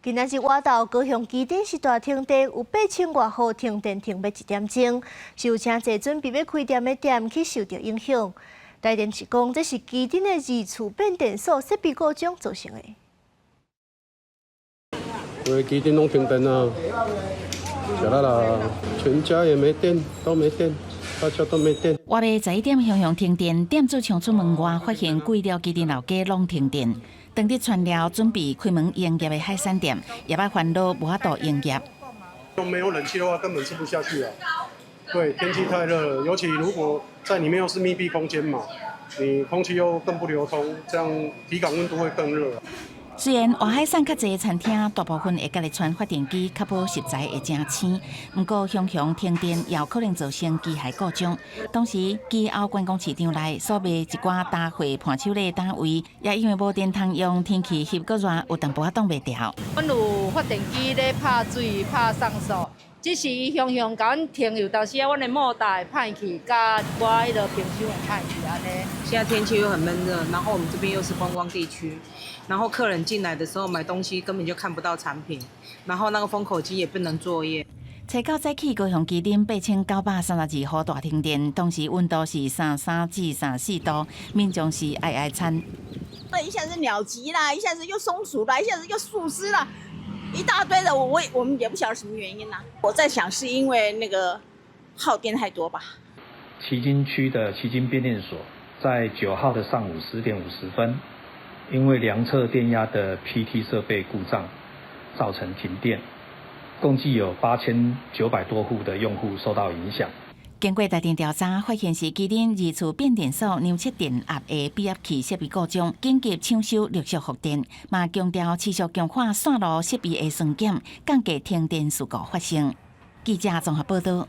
今仔日倚晝高雄旗津是大停電，有8000外戶停電停欲一點鐘，是有誠濟準備欲開店的店去受著影響。台電是講，這是旗津的二次變電所設備故障造成的。因為旗津攏停電啊，食力啦，全家也沒電，都沒電，大家都沒電。倚欲11點雄雄停電，店主衝出門外，發現規條旗津老街攏停電。當日全寮準備開門營業的海產店，也愛煩惱無法度營業。沒有冷氣的話，根本吃不下去啊。對，天氣太熱了，尤其如果在裡面又是密閉空間嘛，你空氣又更不流通，這樣體感溫度會更熱。雖然外海產較濟餐廳，大部分會家己賰發電機，確保食材會誠鮮。毋過，雄雄停電也有可能造成機械故障。同時，旗後觀光市場內所賣一寡大貨伴手禮單位，也因為無電通用，天氣翕閣熱，有淡薄仔擋袂牢。阮有發電機咧拍水、拍送素，只是伊雄雄共阮停，有當時啊，阮的莫達會歹去，佮一寡彼落冰箱會歹去按呢。現在天氣又很悶熱，然後我們這邊又是觀光地區，然後客人進來的時候買東西根本就看不到產品，然後那個封口機也不能作業。初九早起，高雄旗津8932戶大停電，當時溫度是33至34度，民眾是哀哀慘。對，一下子鳥擊啦，一下子又松鼠啦，一下子又樹枝啦，一大堆的，我們也不曉得什麼原因啦。我在想是因為那個耗電太多吧。旗津區的旗津變電所在9號的上午10點50分，因為量測電壓的 PT 設備故障，造成停電，共計有8900多戶的用戶受到影響。經過台電調查，發現是旗津二次變電所量測電壓的變壓器設備故障，緊急搶修陸續復電，嘛強調持續強化線路設備的巡檢，降低停電事故發生。記者綜合報道。